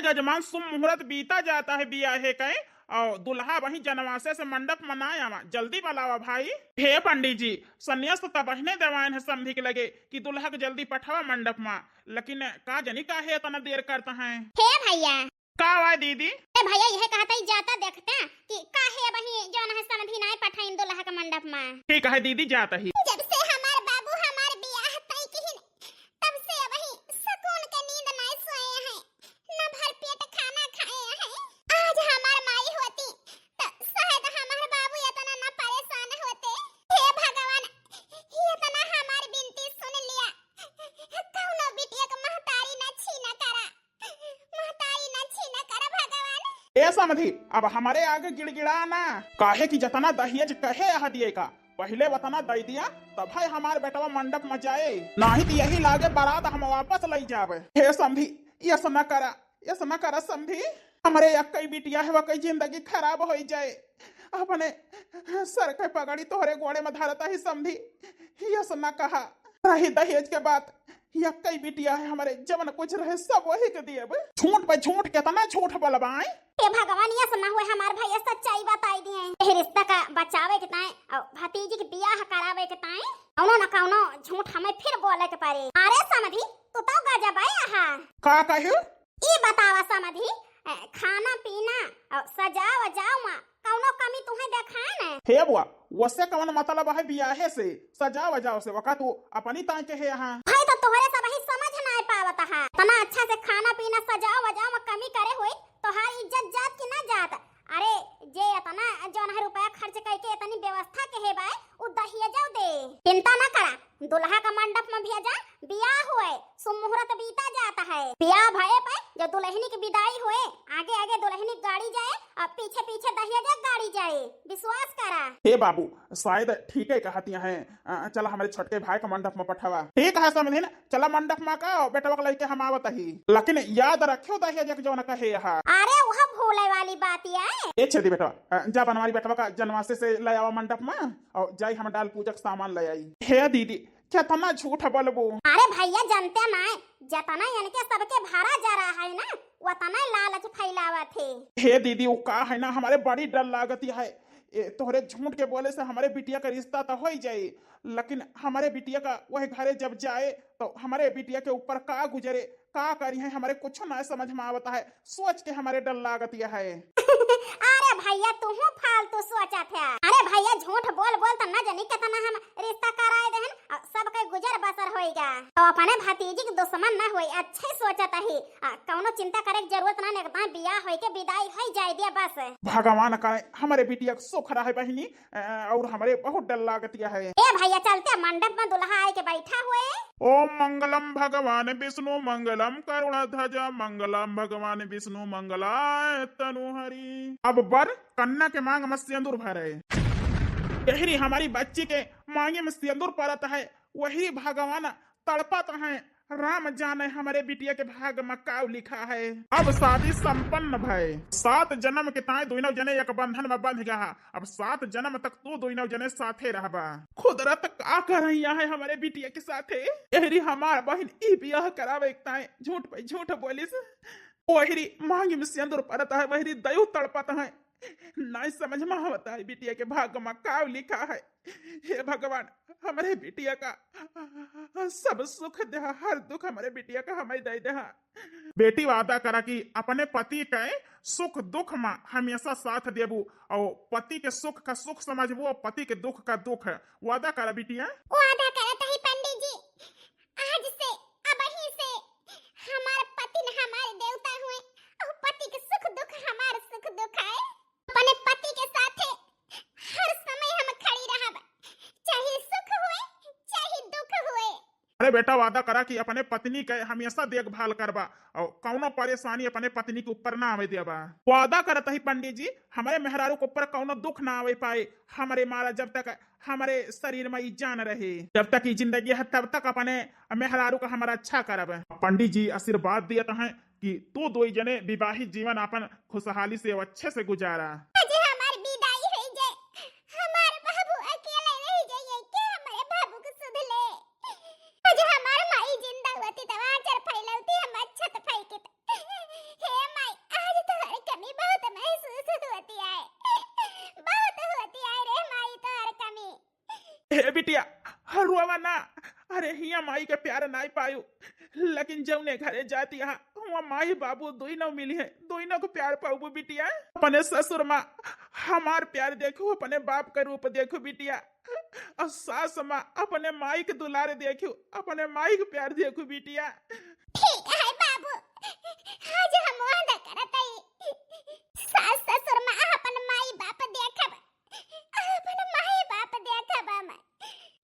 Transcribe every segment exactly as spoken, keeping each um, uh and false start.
जजमान, शुभ मुहूर्त बीता जाता है बियाहे के, और दुल्हा वहीं जनवासे से मंडप मा ना आवा, जल्दी बुलावा भाई। हे पंडित जी, संन्यास तो तबहिने देवाइन है समधी के लगे कि दुल्हा के जल्दी पठावा मंडप मा, लेकिन का जनी काहे इतना देर करता है। हे भैया। का हुआ दीदी? ए भैया, यह कहता ही जाता देखते कि काहे वहीं जौन है समधी नाय पठाइन दुल्हा के मंडप मा। ठीक है दीदी, जाता ही। जब से हमार बाबू हमार बियाह तय किहिन, तब से वहीं सुकून के नींद नाय सोए हैं, न भर पेट खाना खाए हैं। आज हमार माई होती तो शायद हमार बाबू इतना न परेशान होते। हे भगवान, इतना हमार विनती सुन लिया, कौनो बिटिया के महतारी न छीना करा, महतारी न छीना करा भगवान। ए समधी, अब हमरे आगे गिड़गिड़ा ना, काहे कि जतना दहेज कहे अहा दिए का, पहिले वतना दइ दिया, तब है हमार बेटवा मंडप मा जाए, नाहीं तो यही लागे बारात हम वापस लइ जाबे। हे समधी, यस न करा, यस न करा समधी, हमरे यक्कई बिटिया है, वकई जिंदगी खराब होइ जाए। अपने सर के पगड़ी तोहरे गोड़े मा धरता ही समधी, यस न कहा। रही दहेज के बात, यक्कई बिटिया है हमरे, जवन कुछ रहे सब वही के दिएब। झूठ पे झूठ, कितना झूठ बोलबाई। हे भगवान, यस न हुए हमार भैया, सच्चाई बताई दिए। यही रिश्ता का बचावे के ताई और भतीजी के बियाह करावे के ताई कौनो न कौनो झूठ हमें फिर बोले के पड़ी। अरे समधी, तू तो गजब है यहाँ। का कहे? ई बतावा समधी, ए, खाना पीना और सजाव वजाव मा कौनो कमी तुहे देखाए न? हे बुआ, वसे कौन मतलब है बियाहे से, सजाव वजाव से? वका तू अपनी ताई के है यहाँ। भाई तो तोहरे सब ही समझ ना पावत है। इतना अच्छा से खाना पीना सजाव वजाव मा कमी करे हुई, तोहार इज्जत जात कि ना जात? अरे, जे इतना जौन है रुपया खर्च करके इतनी व्यवस्था के है बाय, उ दहिजव दे। चिंता ना करा, दुल्हा का मंडप मा भेजा, बियाह हुए, शुभ मुहूर्त बीता जाता है। बियाह भये पे जो दुल्हनी की विदाई हुए, आगे आगे दुल्हनी गाड़ी जाए और पीछे पीछे दहिजव गाड़ी जाए। विश्वास करा। हे बाबू, शायद ठीक है कहती हैं। अ, चला हमरे छोटके भाई का मंडप मा पठावा। ठीक है समधिन, चला मंडप मा का बेटवा के लइके हम आवत ही। लेकिन याद रखियो दहेज के जौन कहे हा। अरे वह भूले वाली बात है। ए छेदी बेटवा, अ, जा बनवारी बेटवा का जनवासे से ले आवा मंडप मा, और जाई हम डाल पूजा के सामान ले आई। हे दीदी, कितना झूठ बोलबू। अरे भैया, जनते नाय, जतना इनके सबके भरा जा रहा है ना, वतना लालच फैलावत है। हे दीदी, वो का है ना, हमरे बड़ी डर लागत है। ए, तोहरे झूठ के बोले से हमरे बिटिया का रिश्ता तो होइ जाई, लेकिन हमरे बिटिया का वह घरे जब जाए तो हमरे बिटिया के ऊपर का गुजरे, का करी है, हमरे कुछ ना समझ मा आवत है। सोच के हमरे डर लागत है। अरे भैया, तुहू फालतू सोचत है। अरे भैया, झूठ बोल बोल त ना जानी कितना हम रिश्ता कराए देहन, और सबके गुजर बसर होइगा। तो अपने भतीजी के दुश्मन ना होई, अच्छे सोचत ही। आ, कौनो चिंता करे के जरूरत ना, एकदम बियाह होई के विदाई होई जाए दिया बस। भगवान करे हमरे बिटिया के सुख रहे बहिनी, अ, और हमरे बहुत डर लागत है। ए भैया, चलते मंडप मा दुल्हा आए के बैठा हुए। ओम मंगलम भगवान विष्णु मंगलम करुणाध्वज मंगलम भगवान विष्णु मंगलाय तनुहरि। अब बर कन्या के मांग मा सिंदूर भरे। यही हमरी बच्ची के मांगे मा सिंदूर परत है, वही भगवान तड़पत है। राम जाने हमरे बिटिया के भाग मा काउ लिखा है। अब शादी संपन्न भय। सात जन्म के ताए दोनों जने एक बंधन मा बंध गया। अब सात जन्म तक तू दोनों जने साथे रहबा। कुदरत का कर रही है हमरे बिटिया के साथे। एहरी हमार बहिन ई बियाह करावे के ताए झूठ पे झूठ बोलिस। ओहरी मांग मा सिंदूर परत है, वहरी दयू तड़पत है। नाई समझ मा आवत है बिटिया के भाग मा काउ लिखा है। हे भगवान, हमरे बिटिया का सब सुख देहा, हर दुख हमरे बिटिया का हमें दे देहा। बेटी वादा करा कि अपने पति के सुख दुख मा हमेशा साथ देबू और पति के सुख का सुख समझबू और पति के दुख का दुख। वादा करा बिटिया। वादा करत ही पंडित जी, आज से, अबही से हमार पति न हमार देवता हुए और पति के सुख दुख हमार सुख दुख है। अपने पति के साथे हर समय हम खड़ी रहब, चाहे सुख हुए, चाहे दुख हुए। अरे बेटा, वादा करा कि अपने पत्नी के हमेशा देखभाल करबा और कौनो परेशानी अपने पत्नी के ऊपर ना आवे देबा। वादा करत ही पंडित जी, हमरे मेहरारू के ऊपर कौनो दुख ना आवे पाए। हमरे मारा जब तक हमरे शरीर मा ई जान रहे, जब तक ई जिंदगी है, तब तक अपने मेहरारू का हम रक्षा करब। पंडित जी आशीर्वाद दियत हैं कि तू दोई जने विवाहित जीवन आपन खुशहाली से और अच्छे से गुजारा। आज हमार विदाई होई जाए, हमार बाबू अकेले रह जाइए, के हमारे बाबू को सुध ले। आज हमार माई जिंदा होती तब आंचर फैलौती, हम अच्छत फैकित। हे ए बिटिया, रोवा ना। अरे हिया माई के प्यार नाई पायू, लेकिन जौने घरे जाती हा, हुआ माई बाबू दोनों मिली है, दोनों को प्यार पाऊबू बिटिया। अपने ससुर माँ हमार प्यार देखू, अपने बाप का रूप देखू बिटिया, और सास माँ अपने माई के दुलार देखू, अपने माई के प्यार देखू बिटिया। ठीक है बाबू, आज हम वादा करत हई, सास ससुर माँ अपन माई बाप देखब, अपन माई बाप देखब हम।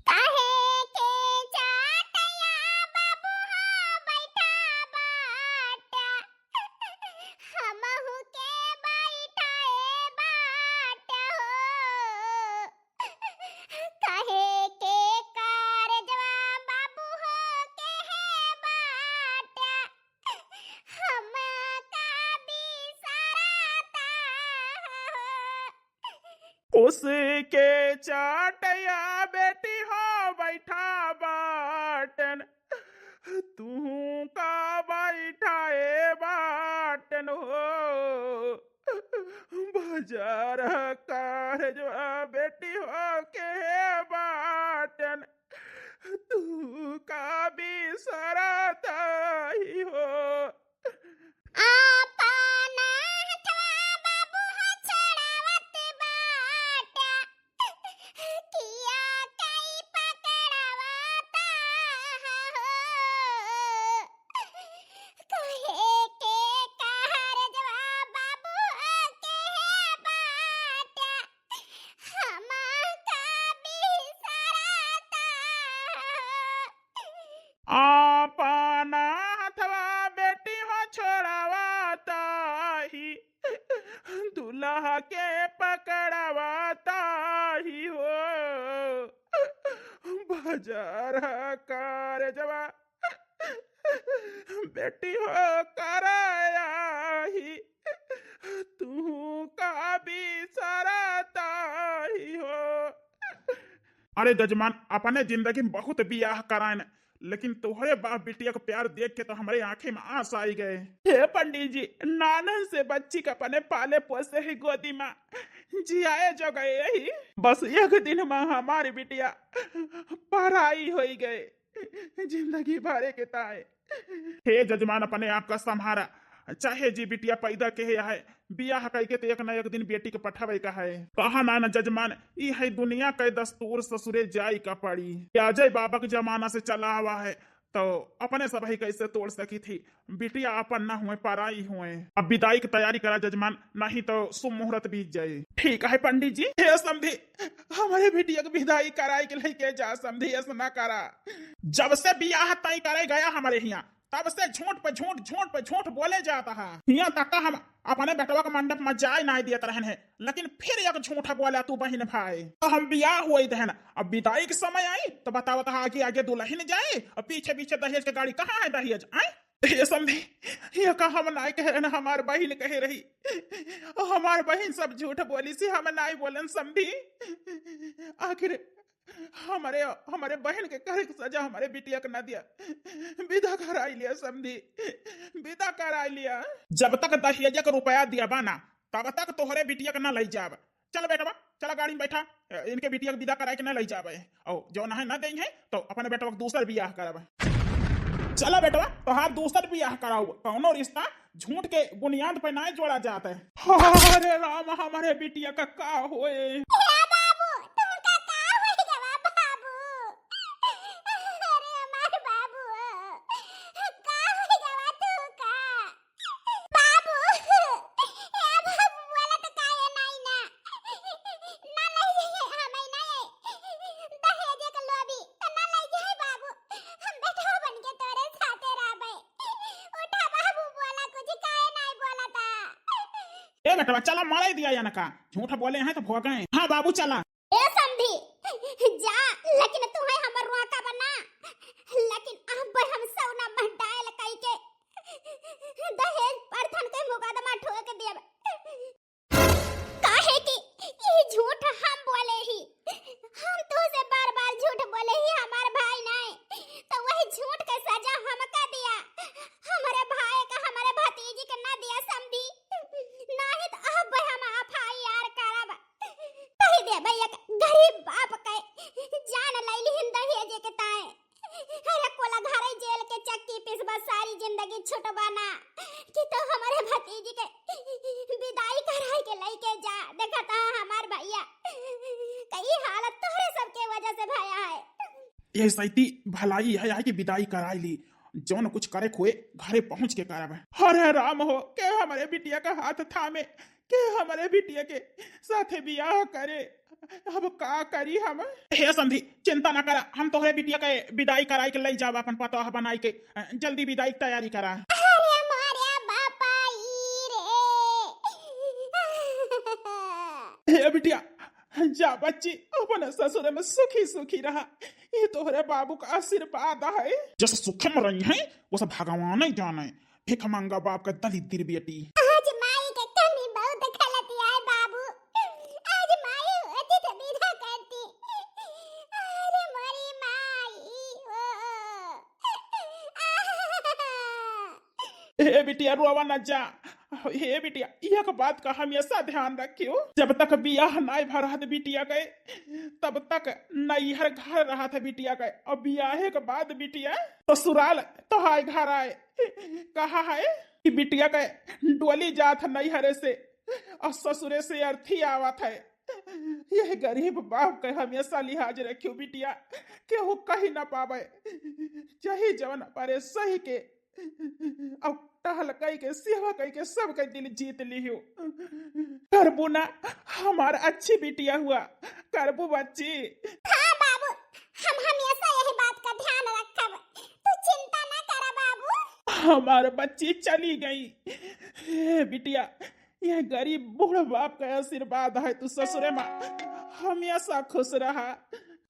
काहे के चाटया बाबू हो बैठा बाटा, हमहू के बैठाए बाटा हो। काहे के कारजवा बाबू हो के है बाटा, हमका बिसरता हो। उसके चाटया बेटी हो बैठा बाटन, तू का बैठाए बाटन हो। बाजार कारजवा बेटी हो के बाटन, तू का बिसरता ही हो। आपन हथवा बाबू हो छोड़ावत बाटा, किया कई पकड़ावता हो। कहे के कारजवा बाबू हो के बाटा, हमका बिसरता हो। आपन हथवा बेटी हो छोड़ावता ही, दुल्हा के पकड़ावता ही हो। बाजार कारजवा बेटी हो कराया ही, तू का बिसरता ही हो। अरे जजमान, अपने जिंदगी में बहुत बियाह कराइन, लेकिन तोहरे बाप बिटिया के प्यार देख के तो हमरे आँखी में आँस आई गए। हे पंडित जी, नानन से बच्ची का अपने पाले पोसे ही गोदी में जियाए जो गए ही। बस एक दिन में हमारी बिटिया पराई होई गए, जिंदगी भरे के ताए। हे जजमान, अपने आप का संभारा, चाहे जी बिटिया पैदा के है, बियाह कई के तो एक न एक दिन बेटी के पठावे का है। कहा ना न जजमान, ई है दुनिया के दस्तूर, ससुरे जाई का पड़ी। अजय बाबा के जमाना से चला हुआ है, तो अपने सब ही कैसे तोड़ सकी थी। बिटिया अपन ना हुए, पराई हुए। अब विदाई की तैयारी करा जजमान, नहीं तो शुभ मुहूर्त बीत जाए। ठीक है पंडित जी। हे समधी, हमारे बिटिया के विदाई कराई के लेके जा समधी, ऐसा ना करा। जब से बियाह तय करे गया हमारे हिया, तब से झूठ पे झूठ, झूठ पे झूठ बोले जाता है। हिया तक हम अपने बेटवा के मंडप में जाए नहीं देत रहन है, लेकिन फिर एक झूठ बोला तू बहिन भाई। तो हम बियाह हुई देहन, अब विदाई के समय आई तो बतावत है आगे आगे दुल्हन जाए और पीछे पीछे दहेज के गाड़ी। कहाँ है दहेज? आए ये समधी, ये का हम नाई कहे रहन, हमार बहिन कहे रही। हमार बहिन सब झूठ बोली सी, हम नाई बोलन समधी। आखिर हमारे, हमारे बहन के करे के सजा हमारे बिटिया के ना दिया। विदा कराई लिया समधी, विदा कराई लिया। जब तक दहेज के रुपया दिया बा ना, तब तक तोहरे बिटिया के ना लई जाब। चल बेटवा, चला गाड़ी में बैठा, इनके बिटिया के विदा कराई के ना लई जाब। और जो ना है ना देंगे तो अपने बेटवा के दूसर बियाह करब। चला बेटवा, तोहार दूसर बियाह कराऊ, कौनो रिश्ता झूठ के बुनियाद पे नाय जोड़ा जात है। अरे राम, हमारे बिटिया का का होए? हे बाबू, तुमका का होई गवा बाबू? अरे हमार बाबू, का होई गवा तुमका? बाबू, हे बाबू, बोला तो काहे नाई ना? ना लई जाए, हमें ना है। दहेज के लोभी, तो ना लई जाए बाबू। हम बेटवा बन के तोरे साथे रहबे। उठा बाबू, बोला कुछ, काहे नाई बोला था? ए बेटवा, चला मारे दिया या ना का? झूठ बोले हैं तो भोगे। हाँ बाबू, चला। ए समधी, जा, लेकिन तू है हमर रुआ का बना। लेकिन अब हम सौना महडायल कई के दहेज प्रथन के मुकदमा ठोक देब। काहे कि ई झूठ हम बोले ही, हम तोहसे बार-बार झूठ बोले ही, हमार भाई नाय, तो वही झूठ के सजा हमका दिया। हमारे भाई का, हमारे भतीजी के ना दिया समधी, नाही तो अब हम एफ आई आर करब। कही दे भैया। तो हमरे भतीजी के विदाई कराई के लइके जा। देखत हा हमार भइया, कई हालत तोहरे सबके वजह से भया है। यही सैती भलाई है, है कि विदाई कराई ली। जौन कुछ करे खोए घरे पहुँच के करब। हरे राम हो, के हमरे बिटिया का हाथ थामे, के हमरे बिटिया के साथे बियाह करे। अब का करी हम? हे समधी, चिंता ना करा, हम तोहरे बिटिया के विदाई कराई के लई जाब अपन पतोह बनाई के। अ, जल्दी विदाई के तैयारी करा। अरे मोरे बापा ई रे। हे बिटिया, जा बच्ची, अपने ससुरे में सुखी सुखी रहा। ये तोहरे बाबू का आशीर्वाद है। जस सुखे में रही है, वो सब भगवान ही जाने। भिखमंगा बाप का दलिद्र बेटी। आज माई के कमी बहुत खलती है बाबू। आज माई होती तो विदा करती। अरे मोरी माई ओ। ए बिटिया, रोवा न जा। हे बिटिया, एक बात का हमेशा ध्यान रखियो, जब तक बियाह नाय भा रहत बिटिया के, तब तक नैहर घर रहत है बिटिया के, और बियाहे के बाद बिटिया ससुराल तोहाय घर आए। कहा है कि बिटिया के डोली जात है नैहरे से और ससुरे से अर्थी आवत है। यह गरीब बाप के हमेशा लिहाज रखियो बिटिया, केहू कही ना पावे, चाहे जवन परे सही के। अब टहल कई के, सेवा कई के सबके दिल जीत लिहियो। करबू ना हमार अच्छी बिटिया हुआ, करबू बच्ची। हाँ बाबू, हम हमेशा यही बात का ध्यान रखब, तू चिंता ना करा बाबू। हमार बच्ची चली गई। हे बिटिया, यह गरीब बूढ़ बाप का आशीर्वाद है, तू ससुरे में हमेशा खुश रहा।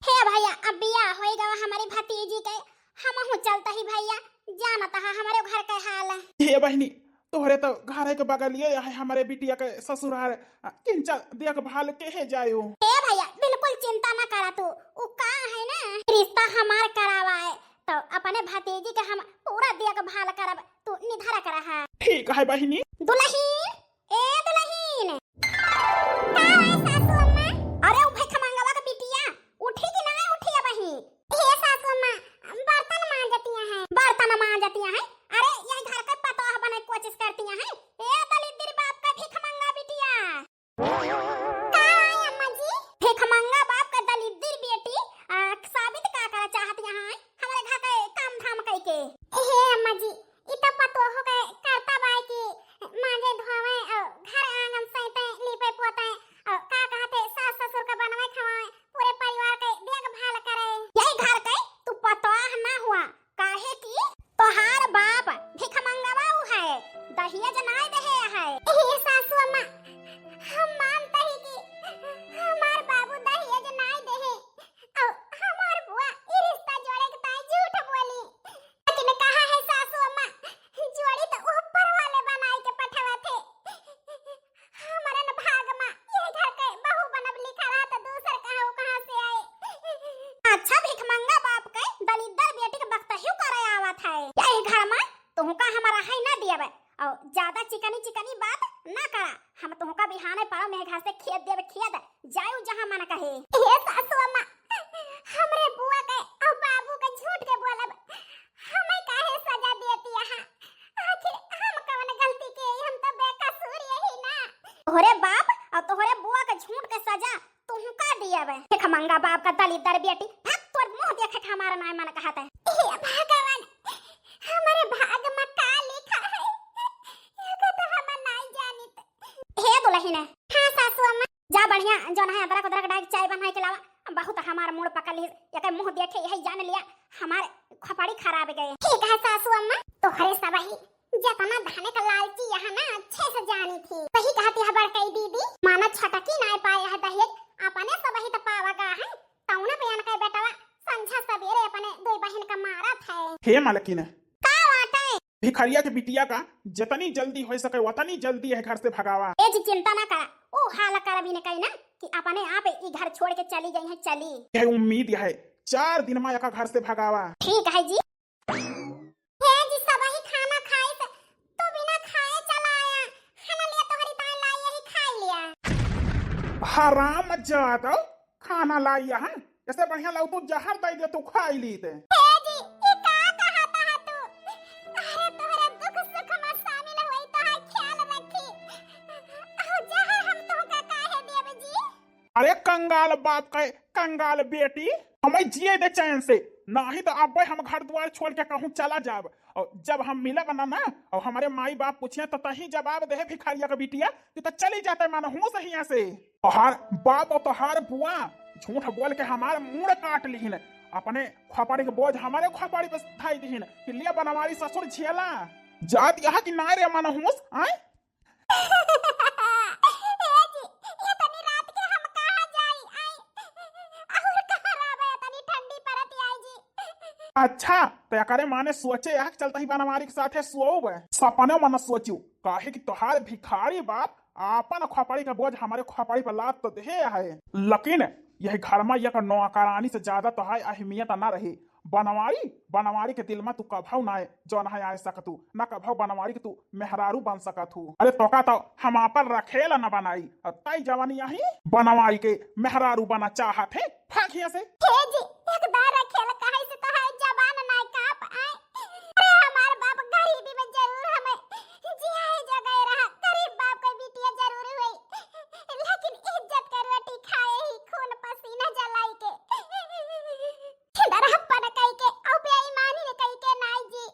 हे भइया, अब बियाह होई गवा हमरी भतीजी के, हमहू चलता ही भइया, जानत हा हमरे घर के हाल। हे बहिनी, तोहरे तो घरे के बगलिए है हमरे बिटिया के ससुरार, किंचा देखभाल के है जायो। हे भइया, बिल्कुल चिंता ना करा तू, उ का है ना, रिश्ता हमार करावा है, तो अपने भतीजी के हम पूरा देखभाल करब, तू निधरक रहा। ठीक है बहिनी। दुलहिन, ए दुलहिन। का है सासू अम्मा? अरे उ भिखमंगवा के बिटिया, उठी कि ना उठी अबही? हे सासू अम्मा, बर्तन मांजतिया है। बर्तन मांजतिया है? अरे यही घर के पतोह बने के कोशिश करतिया है। ए दलिद्र बाप का भिखमंगा बिटिया। का है अम्मा जी? भिखमंगा बाप का दलिद्र बेटी, आ, साबित का करा चाहतिया है हमरे घर के काम धाम कई के? हे अम्मा जी, इ त पतोहो के कर्तव्य है कि मांजे धोवे और घर आंगन सैते, लीपे पोते और का कहते सास ससुर के बनवे खवावे, पूरे परिवार के देखभाल करे। यही घर के तू पतोह ना हुआ, काहे कि तोहार बाप भिखमंगवा उ है, दहेज नाय देहे है। हे सासू अम्मा, हम मानत ही कि हमार बाबू दहेज नाय देहे और हमार बुआ ई रिश्ता जोड़े के ताई झूठ बोली। लेकिन कहा है सासू अम्मा, जोड़ी तो ऊपर वाले बनाई के पठवा थे। हमरन भाग मा ये घर के बहू बनब लिखा रहा तो दूसर कहाँ, वो कहाँ से आए? अच्छा, भिखमंगा बाप के दलिद्दर बेटी के बख्तहियो करे आवत है। यही घर मा तुहका हमारा है ना दियब। और ज्यादा चिकनी चिकनी बात ना करा। हम तुहका बिहाने पड़ो में घर से खेद देब, खेद। जायू जहाँ मन कहे। हे सासू अम्मा, हमरे बुआ के और बाबू के झूठ के बोलब, हमें काहे सजा देती यहाँ? आखिर हम कवन गलती के, हम तो बेकसूर यही ना। तोहरे बाप और तोहरे बुआ के झूठ के सजा तुहका दियब। भिखमंगा बाप का दलिद्दर बेटी, भाग, तोर मुंह देखे के हमारा नाय मन कहत है। हे भगवान, हमरे भाग में का लिखा है? एका तो हम नाय जानित। हे दुलहिन। हाँ सासू अम्मा। जा बढ़िया जौन है अदरक उदरक डाल के चाय बनाए के लावा। बहुत हमार मूड़ पकड़ लिहिस, एके मुंह देखे यही जान लिया हमार खोपड़ी खराब गए। ठीक है सासू अम्मा, तोहरे सबही जतना धन का लालची यहाँ ना अच्छे से जानी थी। सही कहती है बड़कई दीदी, माना छटकी नाय पाए है दहेज, अपने सबही त पावा गा है। तौना पे अनके बेटवा संझा सबेरे अपने दो बहिन का मारत है। हे मालकिन, का बाटे? भिखरिया के बिटिया का जितनी जल्दी हो सके उतनी जल्दी यह घर से भगावा। ए जी चिंता ना करा, ओ हाल करब इनके ना कि अपने आप ई घर छोड़ के चली गई है, चली। यह उम्मीद है, चार दिन मा एका घर से भगावा। ठीक है जी। हे जी सबही खाना खाइस, तू बिना खाए चला आया, खाना लिया तोहरी ताई लाई यही खाई लिया। हराम जादो, खाना लाई यहाँ, ऐसे बढ़िया लाऊ तू जहर दे दे तू खाई ली ते। हे जी, ई का कहत है तू? अरे तोहरे दुख सुख मा शामिल होई तो अरे कंगाल बाप के कंगाल बेटी, हमें जिए दे चैन से, नाही तो अब हम घर द्वार छोड़ के कहूँ चला जाब। और जब हम मिलब ना ना, और हमारे माई बाप पूछे तो तही जवाब दे भिखारिया का बिटिया कि तो चली जाते मनहूस हियाँ से। तोहार बाप और तोहार बुआ झूठ बोल के हमार मुड़ काट लिहिन, अपने खोपड़ी के बोझ हमारे खोपड़ी पे धाई दिहिन कि लिया बनवारी ससुर झेला। जात यहाँ की ना रे मनहूस, आए? ए जी, इतनी रात के हम कहाँ जाई? आई, और कहाँ रहबे? इतनी ठंडी पड़त आई जी। अच्छा, तो एकरे माने सोचे यह चलता ही बनवारी के साथे सोब। सपने मन सोचू, काहे कि तोहार भिखारी बाप आपन खोपड़ी का बोझ हमारे खोपड़ी पर लाद तो दे है, लेकिन यह घर में एक नौकरानी से ज्यादा तोहार अहमियत ना रही। बनवारी, बनवारी के दिल में तू कभौ ना है, जौन है आए सकतू, ना कभौ बनवारी के तू मेहरारू बन सकत हूँ। अरे तोका तो हम आपन रखेल न बनाई, और तई जवानी यही बनवारी के मेहरारू बना चाहत है, भाग हियाँ से। हे जी, एक बार रखेल कहे से तो है जवान ना काप आए। अरे हमार बाप गरीबी में जरूर हमें जिया ही जगह रहा, गरीब बाप के बिटिया जरूर हुई, लेकिन इज्जत के रोटी खाए ही खून पसीना जलाई के। छिनरहपन कई के, अउ बेईमानी कई के नाई जी।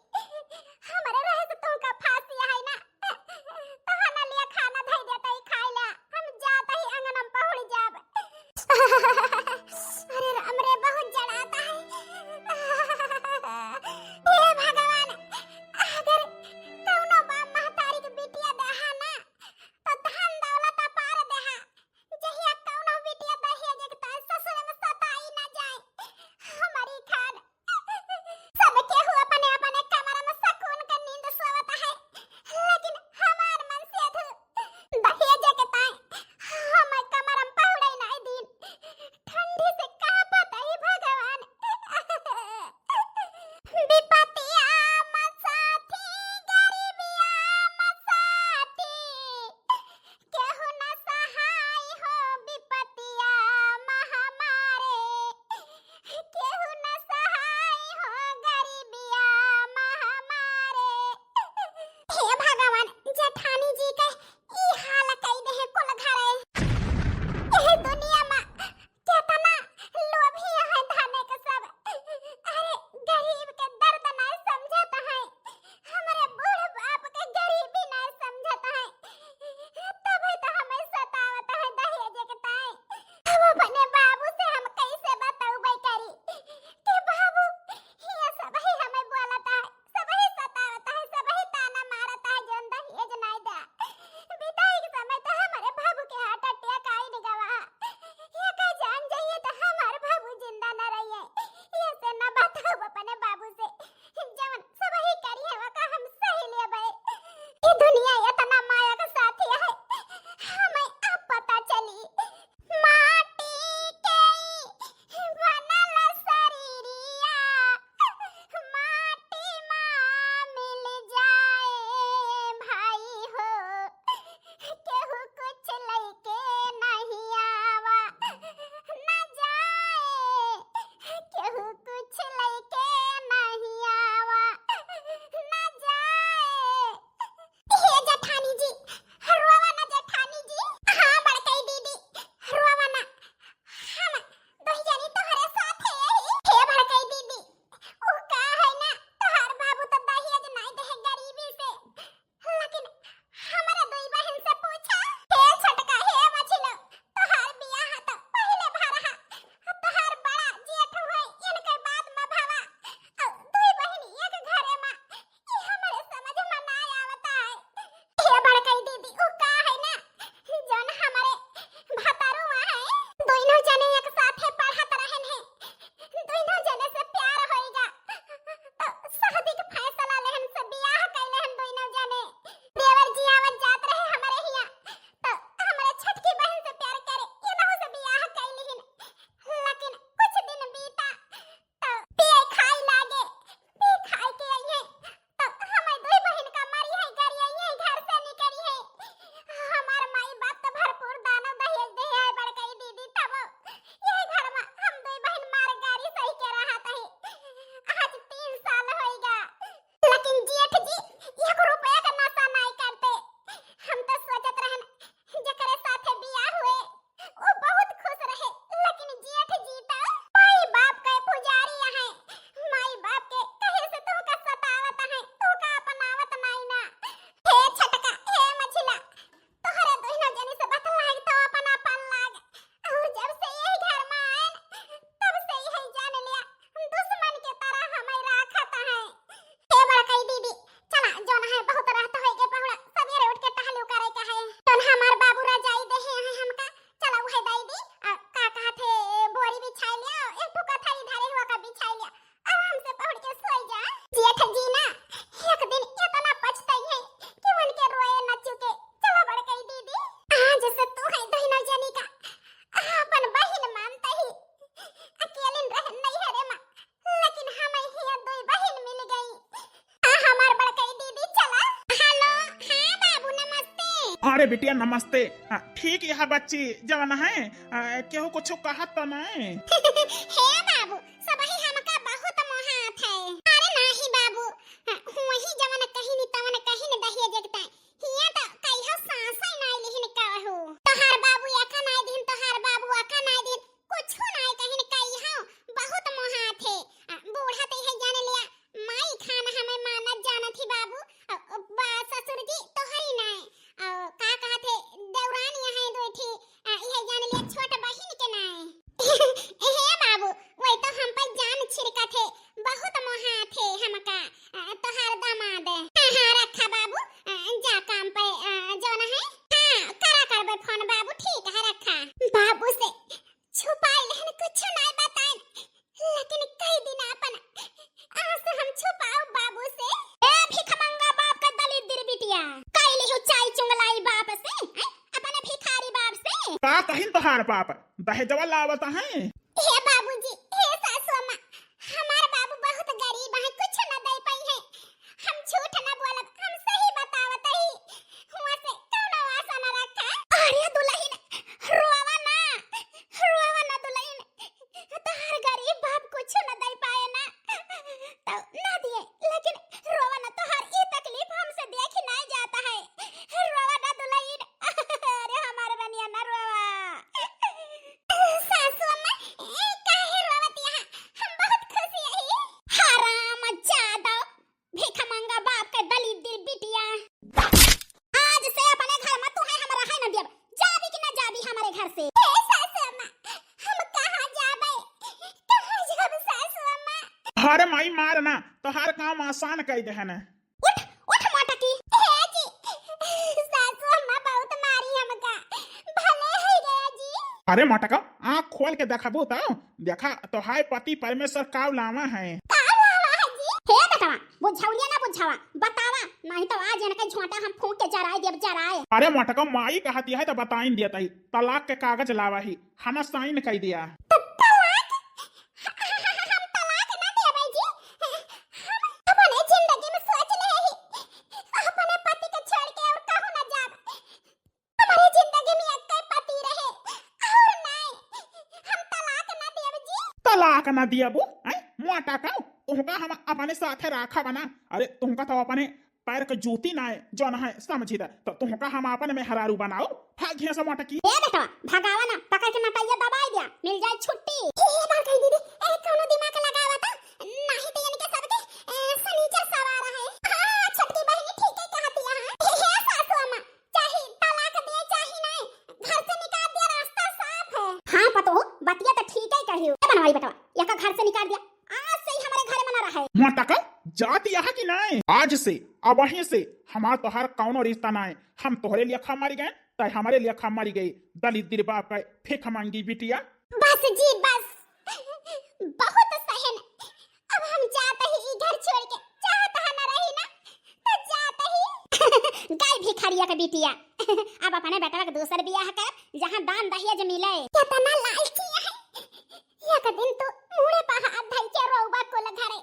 हमरे रहे से तुमका फांसी है ना। तोहना लिया खाना धई देता ही खाई ला। हम जाता ही अंगन में पहुड़ जाब। अरे राम रे, बहुत जड़ाता है। अरे बिटिया नमस्ते। आ, ठीक यह बच्ची जवन है, आ, केहू कुछ कहत तो नहीं? हे बाबू, सबही हमका बहुत मोहात है। अरे नाही बाबू, आ, हुवही जवन कहिन तवन कहिन दहिया जगता। हिया तो कहियो सांसे नाय लिहिन कहू। तोहार बाबू एका नाय दिन, तोहार बाबू एका नाय दिन, कुछ नाय कहिन कहियो, बहुत मोहात है। आ, बूढ़ा तो यह जान लिया, माई खान हमें मानत जानत ही बाबू। अ, अ, बा ससुर जी तोहरी नाय। अ, का कहत है, देवरानी है दो ठी, अ, यह जान लिया छोट बहिन के नाय। हे बाबू, वही तो हम पर जान छिड़कत है, बहुत मोहात है हमका, अ, तोहार दामाद। हाँ, हाँ, रखा बाबू, अ, जा काम पे, अ, जौन है। हाँ, करा करबे फोन बाबू, ठीक है, रखा। बाबू से छुपाई लेहन, कुछ नाय बताएन, लेकिन कई दिन अपन आंसू हम छुपाओ बाबू से। ए भिखमंगा बाप का दलिद्र बिटिया, कई लिहु चाय चुंगलाई बाप से, हैं? अपने भिखारी बाप से। का कहिन तोहार बाप, दहेजवा लावत हैं? हे बाबूजी, हे सासू अम्मा, हमार बाबू बहुत गरीब हैं, कुछ न दे पाई हैं। हम झूठ न बोलब, हम सही बतावत ही। हुआ से कौनो आशा न रखा। अरे दुलहिन, रोवा ना, रोवा ना दुलहिन, तोहार गरीब बाप कुछ न दे पाए ना, तो ना दिए, लेकिन रोवा ना, तोहार ई तकलीफ हमसे देखी नहीं जाता है। रोवा ना दुलहिन, अरे हमार रनिया ना रोवा। सासू अम्मा, ए, काहे रोवत यहाँ? हम बहुत खुश यही। हराम जादो, भिखमंगा बाप के दलिद्र बिटिया। आज से अपने घर में तुहे हम रहे न देब। जाबी कि न जाबी हमरे घर से? ए सासू अम्मा, हम कहाँ जाबे? कहाँ जाब सासू अम्मा? अरे माई मार ना, तोहार काम आसान कई देहन। उठ, उठ मोटकी। हे जी, सासू अम्मा बहुत मारी हमका। भले है गया जी। अरे मोटका, आँख खोल के देखबू तो देखा, तोहार पति परमेश्वर काव लावा है। काव लावा है जी? हे बेटवा, बुझौलिया ना बुझावा, बतावा, नहीं तो आज इनके झोंटा हम फूंक के जराए देब, जराए। अरे मोटका, माई कहती है तो बताइन देत ही, तलाक के कागज लावा ही, हना साइन कई दिया। त-, तलाक? हम तलाक ना देबै जी। हम अपने जिंदगी में सोच ले ही, अपने पति के छोड़ के और कहूँ ना जाब। हमारे जिंदगी में एक पति रहे और नहीं, हम तलाक ना देब जी। तलाक ना दियाबू, हैं? मोटा का, तुहका हम अपने साथे राखा बना। अरे तुहका तो अपने पैर के जूती ना है, जौन है समझी दा, तो तुहका हम आपन मेहरारू बनाओ। भागिया से मोटकी। ए बेटवा, भगावा ना, पकड़ के नटैया दबाई दिया, मिल जाए छुट्टी। ए बार कही दीदी, ए कोनो दिमाग लगावा तो, नहीं तो इनके सबके, ए, सनीचर सवार है। हाँ, छोटकी बहिनी ठीक है कहती है। हे, हे सासू अम्मा, चाहे तलाक दे, चाहे नहीं, घर से निकाल दिया, रास्ता साफ है। हाँ पतो, बतिया तो ठीक है कही। ए बनवारी बेटवा, एका घर से निकाल दिया, आज से ही हमारे घर में ना रहे। मोटका, जात यहाँ की नाय। आज से, अबहीं से हमार तोहार कौनो रिश्ता नाय। हम तोहरे लेखा मरी गए, तय हमरे लेखा मरी गई। दलिद्र बाप का भिखमंगी बिटिया। बस जी, बस। बहुत सहन। अब हम जात ही ई घर छोड़ के, चाहत ह न रही ना, तो जात ही। गई भिखारिया का बिटिया। अब अपने बेटवा के दूसर बियाह कर, जहाँ दान दहेज मिले। कितना लालची है। एक दिन तो मुड़े पा हाथ धई के रोवा कुल घरे।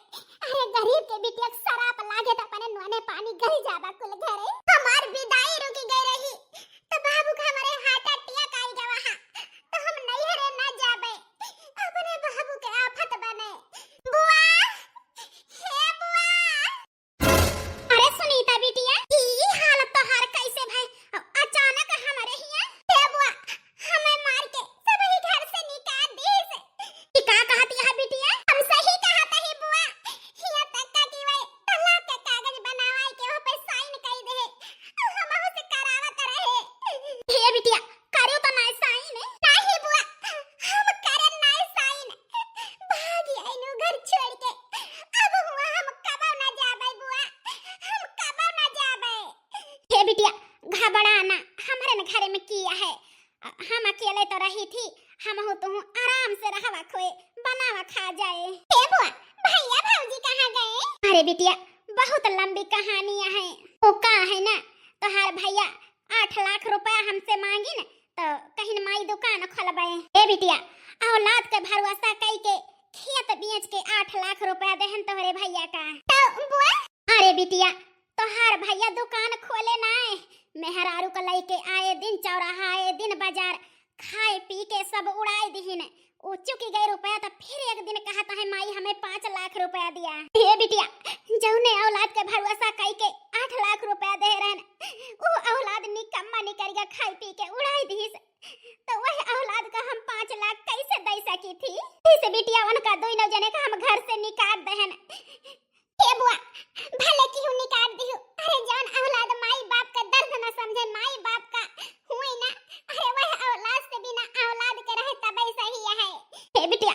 अरे गरीब के बिटिया के सराप लागे त अपने नोने पानी गल जाबा कुल घरे। हमार विदाई रुकी गई रही, तो बाबू के हमारे heart attack आई गवा हा, तो हम नैहरे ना जाबे, अपने बाबू के आफत बने। बुआ, हे बुआ। अरे सुनीता बिटिया, ई हालत तोहार कैसे भय? अचानक हमरे हिया? ए बुआ, हमें मार के सबही घर से निकाल दीस। ई का कहत यह बिटिया? हम सही कहत ही बुआ। हिया तक का कि वह तलाक के कागज बनवाई के वह पे sign कई दे। हमहू से करावत रहे। हे बिटिया, करू तो ना sign? नाही बुआ, हम करन ना sign। भाग आइनु घर छोड़ के। अब हुआ हम कबो ना जाबे बुआ, हम कबो ना जाबे। हे बिटिया, घबरा ना, हमरे न घरे में किया है। हम अकेले तो रही थी, हमहू तुहू आराम से रहवा खोए, बनावा खा जाए। हे बुआ, भैया भौजी कहाँ गए? अरे बिटिया, बहुत लंबी कहानी है। वो का है ना, तोहार भैया आठ लाख रुपया हमसे मांगिन, तो कहिन माई दुकान खोलबे। ए बिटिया, औलाद के भरोसा कई के खेत बेच के आठ लाख रुपया देहन तोहरे भैया का। तो बुआ? अरे बिटिया, तोहार भैया दुकान खोले नाय, मेहरारू का कई के आए दिन चौराहा, आए दिन बाजार, खाए पी के सब उड़ाए दिहिन। उ चुकि गए रुपया त फिर एक दिन कहत है, "माई, हमें पाँच लाख रुपया दिया।" हे बिटिया, जौने औलाद के भरोसा कई के आठ लाख रुपया दे रहन, उ औलाद निकम्मा निकरिया खाए पी के उड़ाए दिहिस, त वह औलाद का हम पाँच लाख कैसे दे सकी थी? इस बिटिया उनका दोनों जने का हम घर से निकाल दहन। हे बुआ, भले केहू निकाल दिहु, अरे जौन औलाद माई बाप का दर्द न समझे, माई बाप का हुए ना, अरे वह औलाद से बिना औलाद के रहे तबे सही है। हे बिटिया,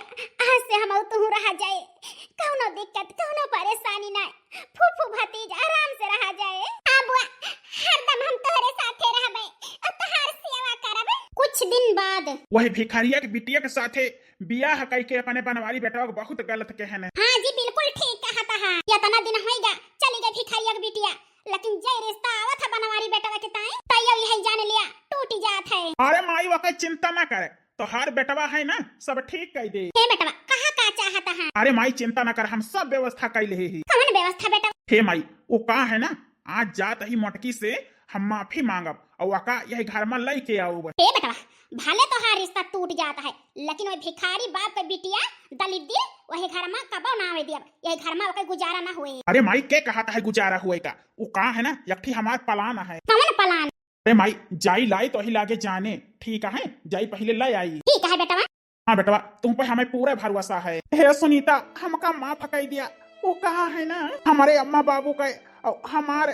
आज से हम तू रहा जाए, कौनो दिक्कत, कौनो परेशानी ना, फूफू भतीज आराम से रहा जाए। हाँ बुआ, हरदम हम तोहरे साथे रहबे और तोहार सेवा करबे। कुछ दिन बाद वही भिखारिया के बिटिया के साथे बियाह कई के अपने बनवारी बेटवा के बहुत गलत कहन। हाँ जी, बिल्कुल ठीक कहत हा। इतना दिन होइगा चली गई भिखारिया के बिटिया, लेकिन जे रिश्ता आवत है बनवारी बेटवा के ताई, तैयो यही जान लिया टूट जात है। अरे माई, वके चिंता ना करे, तोहार बेटवा है ना, सब ठीक कई दे। हे बेटवा, कहा का चाहत हा? अरे माई, चिंता ना कर, हम सब व्यवस्था कई लेहे ही। कौन व्यवस्था बेटवा? हे माई, वो का है ना, आज जात ही मोटकी से हम माफी मांगब और वका यही घर में लई के आऊब। हे बेटवा, भले तोहार रिश्ता टूट जात है, लेकिन वही भिखारी बाप के बिटिया दलिद्दी वही घर में कबो ना आवे दियब। यही घर में ओके गुजारा ना हुए। अरे माई, के कहत है गुजारा हुए का? वो का है ना, एक ठी हमार plan है। कौन plan? अरे माई, जाई लाई तो ही लागे जाने, ठीक है, जाई पहले ले आई। ठीक है बेटवा। हाँ बेटवा, तुम पे हमें पूरा भरोसा है। हे सुनीता, हमका माफ कई दिया। वो कहा है ना, हमारे अम्मा बाबू के और हमार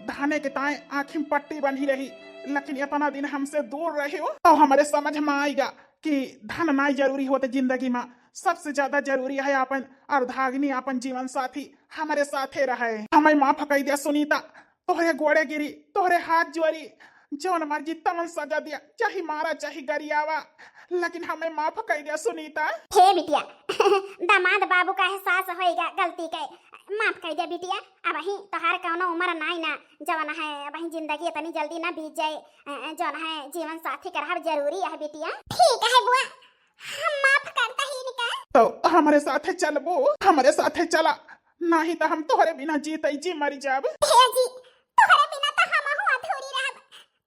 धने के ताए आँखी में पट्टी बंधी रही, लेकिन इतना दिन हमसे दूर रही हो, तो हमारे समझ में आएगा कि धन नाई जरूरी होते जिंदगी में। सबसे ज्यादा जरूरी है अपन अर्धांगिनी, अपन जीवन साथी हमारे साथे रहे। हमें माफ कई दिया सुनीता, तोहरे गोड़े गिरी, तोहरे हाथ जोरी, जौन मर्जी तवन सजा दिया, चाहे मारा चाहे गरियावा, लेकिन हमें माफ कई दिया सुनीता। हे बिटिया, दामाद बाबू का एहसास होइगा गलती के, माफ कई दिया बिटिया। अबहीं तोहार कौनो उम्र नाई ना, जवन है अबहीं जिंदगी इतनी जल्दी ना बीत जाए, अ, जौन है जीवन साथी के रहब जरूरी है बिटिया। ठीक है बुआ, हम माफ करता ही इनका। तो हमरे साथे चलबो, हमरे साथे चला, नाही तो हम तोहरे बिना जीते जी मरी जाब। हे जी, तोहरे बिना तो हमहू अधूरी रहब।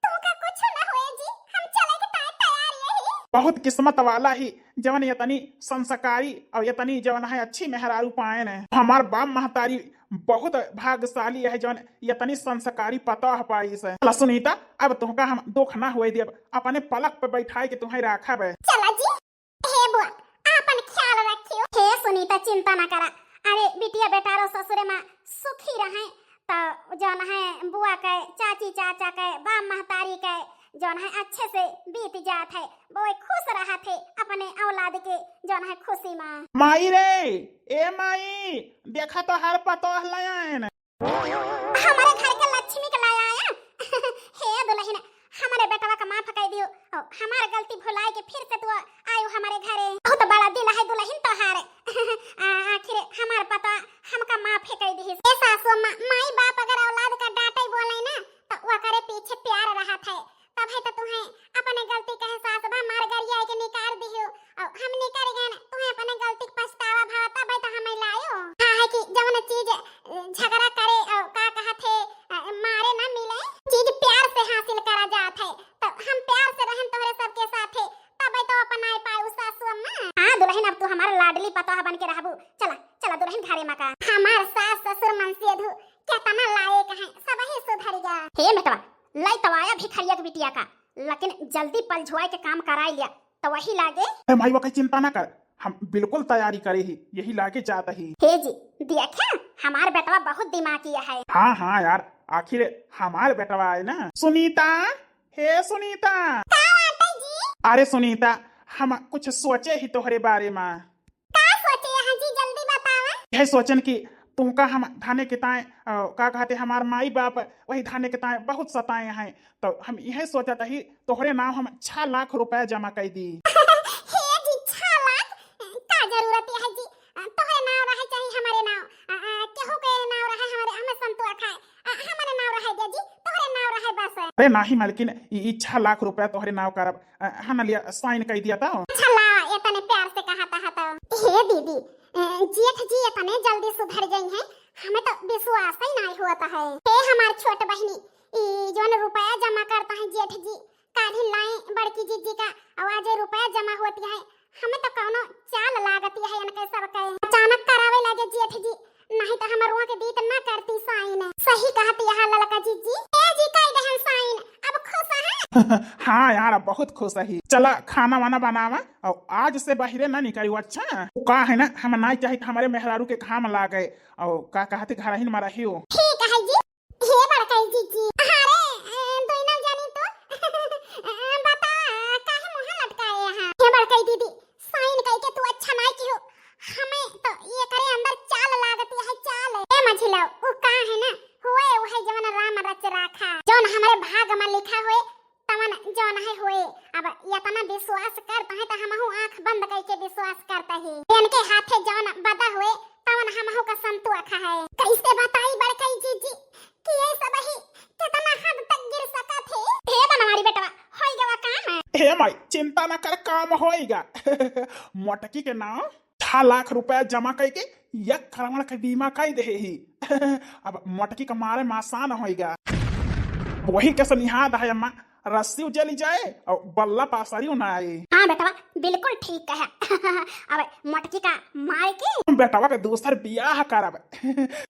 तुमका कुछ ना होए जी, हम चले के ताए तैयार यही। बहुत किस्मत वाला ही जवन इतनी संस्कारी और इतनी जवन है अच्छी मेहरारू पाएन। हमार बाप महतारी बहुत भाग्यशाली है जवन इतनी संस्कारी पतोह पाइस। चला सुनीता, अब तुमका हम दुख ना होए देब, अपने पलक पे बैठाए के तुम्हें राखब। चला जी। हे बुआ, आपन ख्याल रखियो। हे सुनीता, चिंता ना करा। अरे बिटिया बेटा रो ससुरे में सुखी रहे, तो जौन है बुआ के, चाची चाचा के, बाप महतारी के जौन है अच्छे से बीत जात है, वो खुश रहत है अपने औलाद के जौन है खुशी में। माई रे, ए माई, देखा तो हर पतोह लयान। हमारे घर के लक्ष्मी के लाया आया। हे दुल्हन, हमारे बेटवा का माफ कर दियो। ओ, हमार गलती भुलाए के फिर से तू आयो हमारे घरे। बहुत बड़ा दिल है दुल्हन तोहार। आ, आखिर हमार पता हमका माफ कर दी। ए सासू अम्मा, माई बाप अगर औलाद का डांटे बोले ना, तो वो करे पीछे प्यार रहत है। तब है तो तुम्हें अपने गलती का एहसास बा, मार गरिया के निकाल दियो। और हम निकल गए ना, तुम्हें अपने गलती का पछतावा भा, तब है तो हमें लायो। हाँ है कि जवन चीज, अ, झगड़ा करे और का कहत है, अ, मारे ना मिले, चीज प्यार से हासिल करा जात है। तो हम प्यार से रहन तोहरे सबके साथे, तब है तो अपनाए पाए सासू अम्मा। हाँ दुल्हन, अब तू हमार लाडली पतोह बन के रहबू। चला, चला दुल्हन घरे मा का। हमार सास ससुर मनसेधू केतना लायक हैं, सब ही सुधर गया। हे बेटवा, लई तवाया भिखरिया के बिटिया का, लेकिन जल्दी पलझुआए के काम कराई लिया, तो वही लागे। ए माई, वके चिंता ना कर, हम बिल्कुल तैयारी करे ही, यही लागे जात ही। हे जी, देखे, हमार बेटवा बहुत दिमागी है। हाँ, हाँ यार, आखिर हमार बेटवा है ना। सुनीता, हे सुनीता। का बात है जी? अरे सुनीता, हम कुछ सोचे ही तोहरे बारे में। का सोचे हैं जी, जल्दी बतावा। यह सोचन कि तुमका हम धाने के ताए, अ, का कहते, हमार माई बाप वही धाने के ताए बहुत सताए हैं, तो हम यह सोचत ही तोहरे नाम हम छह लाख रुपया जमा कर दी। हे जी, छह लाख? का जरूरत है जी? तोहरे नाव रहे चाहे हमारे नाव, अ, अ, केहू के नाव रहे हमारे, हमें संतोष है। अ, हमारे नाव रहे दे जी, तोहरे नाव रहे बस। अरे नाही मालकिन, ई, ई छह लाख रुपया तोहरे नाव करब। अ, हाँ ना लिया, sign कर दिया था। अच्छा ला, इतने प्यार से कहा था तो। हे दीदी, अ, जेठ जी इतने जल्दी सुधर गई हैं, हमें तो विश्वास ही नहीं होता है। हे हमार छोट बहनी, ई जौन रुपया जमा करता है जेठ हाँ यार, बहुत खुश ही। चला खाना वाना बनावा और आज से बाहरे ना निकली, अच्छा? का है ना, हम ना चाही कि हमरे मेहरारू के घाम लागे। और का कहते, घर ही में रहियो। ठीक है जी। हे बड़काई जीजी, अरे, अ, दोनों जानी तो, अ, बता, काहे मुँह लटकाए हैं? हे बड़काई दीदी, साइन कई के तू अच्छा नाई किहो। हमें तो ये करे अंदर चाल लागती है, चाल। ए मझिलो, उ का है ना, हुए वही जवन राम रच राखा, जवन हमरे भाग में लिखा हुए, तवन जवन है हुए। अब इतना विश्वास करता है तो हमहू आँख बंद कई के विश्वास करता ही। इनके हाथे जवन बदा हुए, तवन हमहू का संतोख है। कैसे बताई बड़काई जीजी कि ये सब ही कितना हद तक गिर सकत है। हे बनवारी बेटवा, होई गवा काम है। हे माई, चिंता न कर, काम होइगा। मोटकी के नाम छह लाख रुपया जमा कई के एक करवड़ के बीमा कई देहे ही। अब मोटकी का मारे मासान होइगा। वही के सनिहाद है अम्मा, रस्सी उजली जाए और बल्ला पासरी ना आए। हाँ बेटवा, बिल्कुल ठीक कहा। अब मोटकी का मार के बेटवा के दूसर बियाह करब।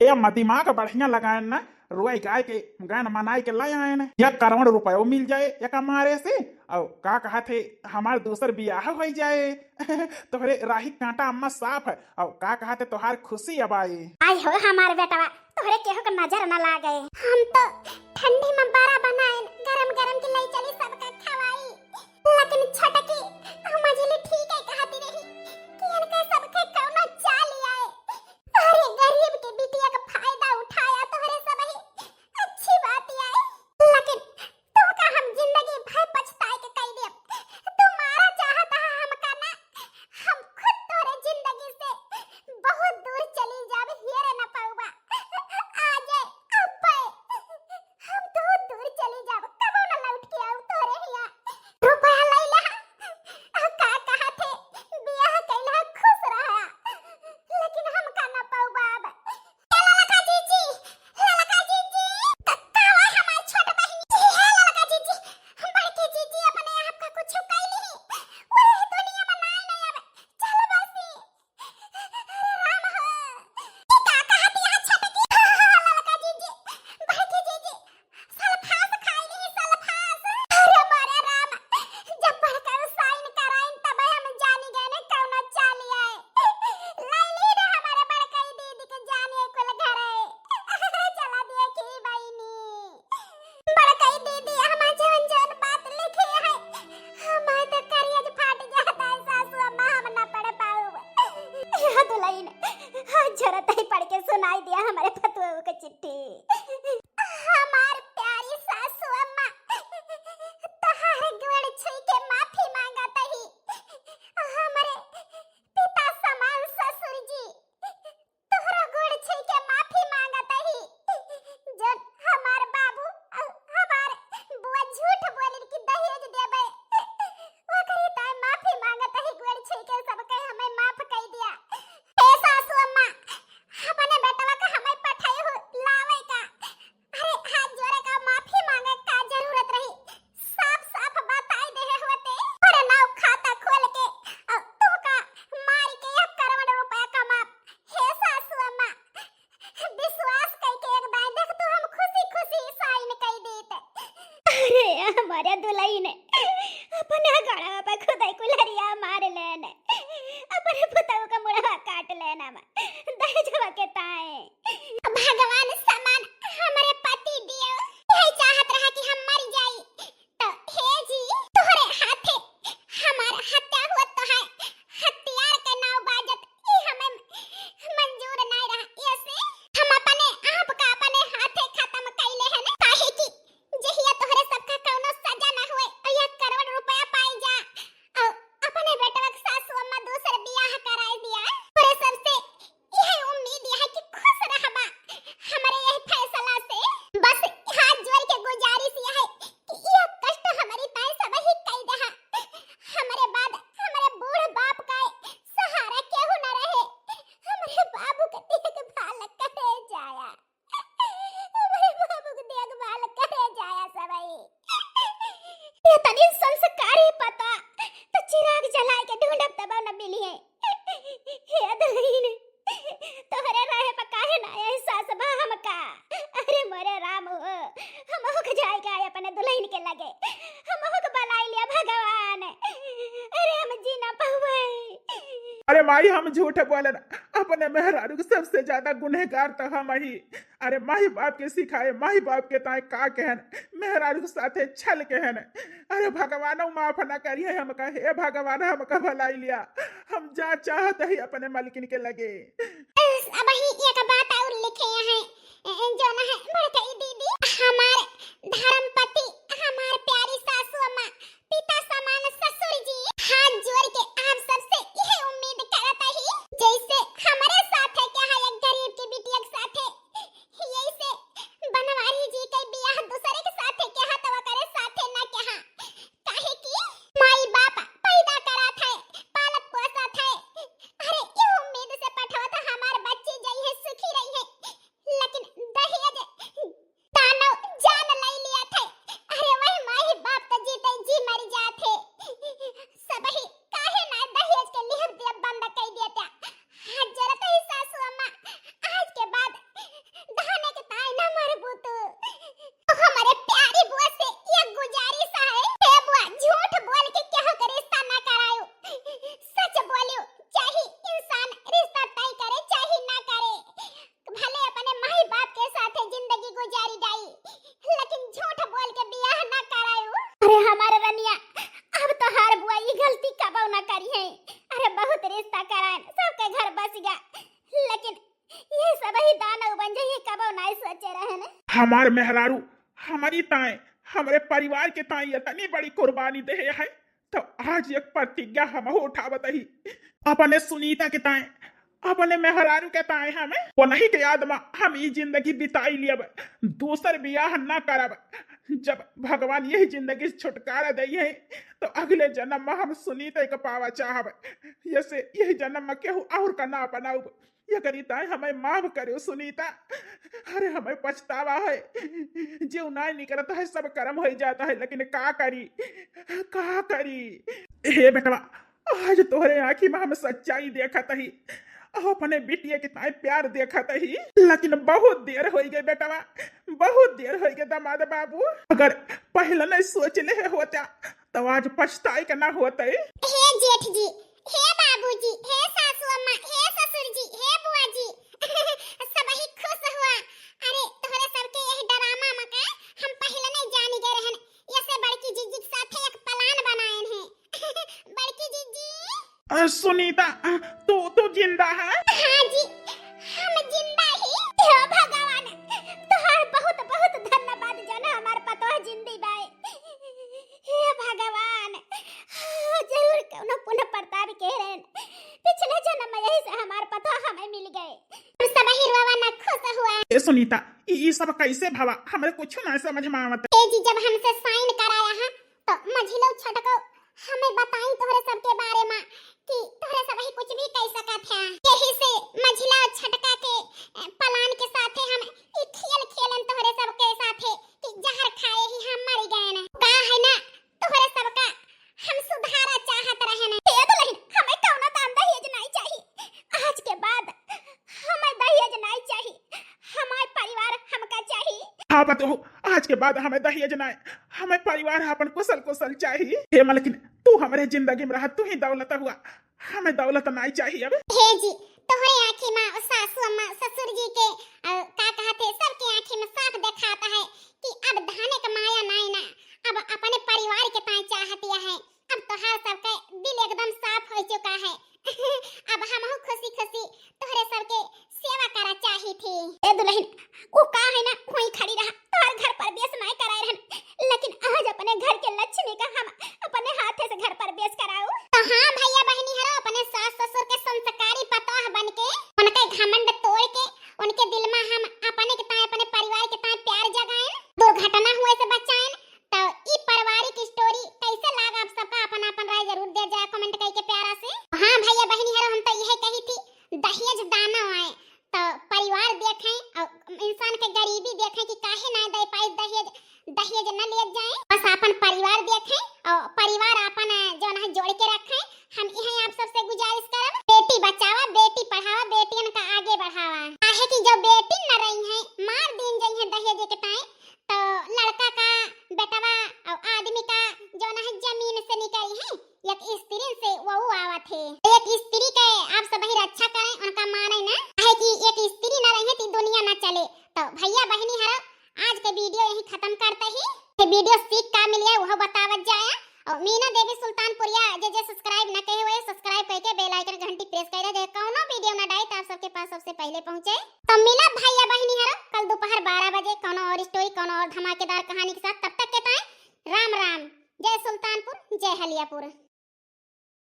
ए अम्मा, दिमाग बढ़िया लगाए ना, रोई गाय के गान मनाई के ले आए ना, एक करोड़ रुपयो मिल जाए एक मारे से। और का कहत है, हमार दूसर बियाह हो जाए। तोहरे राही कांटा अम्मा साफ है। और का कहत है, तोहार खुशी अब आई। आई हो हमार बेटवा, तोहरे केहू के नजर न लागे। हम तो ठंडी में बड़ा बनाए, गरम गरम के ले चली सबका खवाई। लेकिन छोटकी, हम मझिली ठीक है कहती रही कि इनके सबके कौनो चाल आए। अरे गरीब के बिटिया का फायदा उठाया तोहरे सब ही अच्छी बात आए, लेकिन तुमका हम जिंदगी भर पछताए के कई देब। तू मारा चाहत है हमका ना, हम खुद तोहरे जिंदगी से बहुत दूर चली जाब, हेरे न पाउबा। आजे, अब्बे, हम बहुत दूर चली जाब, कबो न लौट के आउब तोहरे हिया। रुपया लैला, आ का कहत है, बियाह कैला, खुश रहा, लेकिन हमका न पाउबा अब। ए ललका जीजी, ललका जीजी, क-, कहवा हमार छोट बहिनी? हे ललका जीजी, बड़की जीजी अपने आप का कुछ कैली, वही दुनिया में नाय, नाय आवे। चल बसी। अरे राम हो, ई का कहत है छोटकी? ललका जीजी, बड़की जीजी, सल्फास खाई ली, सल्फास। अरे मोरे राम, जब बड़का साइन कराइन तब हम जानी गए ने कौनो चाल आए। लाई ली रे हमारे बड़कई दीदी के जानी कुल घरे। चला देखी बहिनी। बड़कई दीदी हमार जौन जौन बात लिखी है, हमार तो करेज फाट जाता है सासू अम्मा, हम ना पढ़ पाउब। या दुलहिन, हाथ जोड़त ही पढ़ के सुनाई दिया हमारे फतुआ के चिट्ठी। हमार प्यारी सासू अम्मा, तोहार गोड़ छुई के माफी मांगत ही। हमरे पिता समान ससुर जी, तोहरा गोड़ छुई के माफी मांगत ही, जौन हमार बाबू अउ हमार बुआ झूठ बोलिन कि दहेज देबे। ओकरी ताई माफी मांगत ही, गोड़ छुई के सबके हमें माफ कई दिया। ए सासू अम्मा, अपने बेटवा का हमें पठाई हो लावे का। अरे, हाथ जोड़े का माफी मांगे का जरूरत रही? साफ साफ बताई देहे होते। अरे, नाव खाता खोल के, अ, तुमका मार के एक करोड़ रुपया कमाब। हे सासू अम्मा, विश्वास कई के एक दाई देख तू हम खुशी खुशी साइन कई देत। अरे, हमारे दुलहिन अपने गड़वा पे खुदाई कुल्हरिया मार लेने, अपने पुतऊ का मुड़वा काट लेना, दहेजवा के ताए। भगवान समान हमरे पति देव यही चाहत रहा कि हम मर जाई। तो हे जी, तोहरे हाथे हमार हत्या हुआ तो है, हथियार के नाव बाजत ई हमें मंजूर नहीं रहा। ऐसे हम अपने आप का अपने हाथे खत्म कैले है ना, काहे कि जहिया तोहरे सबका कौनो सजा ना हुए और एक करोड़ रुपया पाई जा और अपने बेटवा के सासू अम्मा दूसर बियाह कराई दिया। तोहरे सबसे यह उम्मीद है कि खुश रहबा हमरे यह फैसला से। बस हाथ जोड़ के गुजारिश अरे माई, हम झूठ बोलन, अपने मेहरारू के सबसे ज्यादा गुनहगार तो हम ही। अरे माई बाप के सिखाए, माई बाप के ताए का कहन, मेहरारू के साथे छल कहन। अरे भगवान माफ ना करिए हमका, हे भगवान हमका भलाई लिया, हम जा चाहत ही अपने मालकिन के लगे। अब ही एक बात और लिखे हैं, जो ना है बड़कई दीदी, हमार धर्मपति, हमार प्यारी सासू अम्मा, पिता समान ससुर जी, हाथ जोड़ के आप सबसे यह उम्मीद करत ही, जैसे हमरे साथे क्या है एक गरीब की बिटिया के साथे, यही से बनवारी जी के बियाह दूसरे के साथे क्या है तो ओकरे साथे ना क्या, काहे कि माई बाप पैदा करत है, पालत पोसत है। अरे ये उम्मीद से पठवत हमार बच्ची जई है, सुखी रही है, लेकिन दहेज दानव जान लई लिया थे। अरे वही माई बाप तो जीते जी मर जाते। सबही काहे ना दहेज के लिहब दिया बंद कर दिया था। आज जरत ही सासू अम्मा, आज के बाद धाने के ताई ना मरबू तू। हमारे प्यारी बुआ से ये गुजारिश है, हे बुआ, झूठ बोल के केहू के रिश्ता ना करायो, सच बोलियो, चाहे इंसान रिश्ता तय करे चाहे ना करे, भले अपने माई बाप के साथे जिंदगी गुजारी जाई, लेकिन झूठ बोल के बियाह ना करायो। अरे हमारे रनिया, अब तोहार बुआ ई गलती कबो ना करी है। अरे बहुत रिश्ता कराए, सबके घर बस गया, लेकिन ये सब ही दानव बन जाइए, कबो ना सोचे रहे ने। हमार मेहरारू हमारी ताए, हमरे परिवार के ताए इतनी बड़ी कुर्बानी दे है, तो आज एक प्रतिज्ञा हम उठावत ही, अपने सुनीता के ताए, अपने मेहरारू के ताए हमें, वो नहीं के याद में हम ई जिंदगी बिताई लियब, दूसर बियाह ना करब। जब भगवान यही जिंदगी से छुटकारा दई है, तो अगले जन्म में हम सुनीता के पावा चाहब। यसे यही जन्म में केहू और का ना अपनाउब। एकरी ताई हमें माफ करो सुनीता। अरे हमें पछतावा है, जीव नाय निकलत है, सब कर्म हो जाता है, लेकिन का करी, का करी? हे बेटवा, आज तोहरे आँखी में हम सच्चाई देखत ही, अपने बिटिया के ताई प्यार देखत ही, लेकिन बहुत देर हो गए बेटवा, बहुत देर हो गए दामाद बाबू। अगर पहले नहीं सोच ले होता तो आज पछताए के ना होते। हे जेठ जी, हे बाबूजी, हे सासू अम्मा, हे ससुर जी, हे बुआ जी, सब ही खुश हुआ। अरे तोहरे सबके यही ड्रामा में का हम पहले नहीं जानी गए रहन, ऐसे बड़की जीजी के साथे एक प्लान बनाएन है। बड़की जीजी। अ, सुनीता, अ, तू, तू जिंदा है? हाँ जी, हम जिंदा ही। हे भगवान, तोहार बहुत, बहुत धन्यवाद जौन हमार पतोह जिंदी बाए। हे भगवान, जरूर कौनो पुण्य प्रताप के रहन, पिछले जन्म में यही से हमार पतोह हमें मिल गए। हम सब ही रोवा ना खुश हुआ। ए सुनीता, ई, ई सब कैसे भवा? हमरे कुछ ना समझ में आवत। ए जी, जब हमसे साइन कराया है, तो मझिलो छोटको हमें बताई तोहरे सबके बारे में कि तोहरे सब ही कुछ भी कह सकत है। यही से मझिला छोटका के, ए, प्लान के साथे हम ई खेल खेलन तोहरे सबके साथे कि जहर खाए ही हम मर गए न। का है ना, तोहरे सबका हम सुधारा चाहत रहे न। हे दुल्हन, हमें कौनो दान दहेज नहीं चाहिए। आज के बाद हमें दहेज नहीं चाहिए। हमार परिवार हमका चाहिए। हाँ पतोह, आज के बाद हमें दहेज नहीं, हमें परिवार अपन कुशल कुशल चाहिए। हे मलकिन, तू हमरे जिंदगी में रह, तू ही दौलत हुआ, हमें दौलत नहीं चाहिए अब। हे जी, तोहरे आँखी में सासू अम्मा, ससुर जी के, अ, का कहते, सबके आँखी में साफ देखाता है कि अब धाने का माया नहीं ना, अब अपने परिवार के ताई चाहतिया है। अब तोहार सबके दिल एकदम साफ हो चुका है। अब हमहू खुशी खुशी तोहरे सबके सेवा करा चाही थी। ए दुल्हन, वो का है ना, वहीं खड़ी रहा, तोहर घर प्रवेश नहीं कराए रहन, लेकिन आज अपने घर के लक्ष्मी का हम अपने हाथे से घर प्रवेश कराओ। तो हाँ भैया बहनी हरो, अपने सास ससुर के संस्कारी पतोह बन के, उनके घमंड तोड़ के, उनके दिल में हम अपने के ताए, अपने परिवार के ताए प्यार जगाएन, दुर्घटना हुए से बचाएन। तो ई पारिवारिक स्टोरी कैसे लाग, आप सबका अपन अपन राय जरूर दे जाए कमेंट करके प्यारा से। हाँ भैया बहनी हरो, हम तो यह कही थी दहेज दानव आए तो परिवार देखें और इंसान के गरीबी देखें कि काहे ना दे पाए दहेज, दहेज न ले जाए, बस अपन परिवार देखें और सुल्तानपुरिया जे जे subscribe न कहे हुए, subscribe करके bell icon घंटी press कर दे, जे कौनो video ना डाई तो आप सबके पास सबसे पहले पहुँचे। तो मिला भैया बहिनी हरो कल दोपहर बारह बजे कौनो और story, कौनो और धमाकेदार कहानी के साथ। तब तक के ताई राम राम, जय सुल्तानपुर, जय हलियापुर।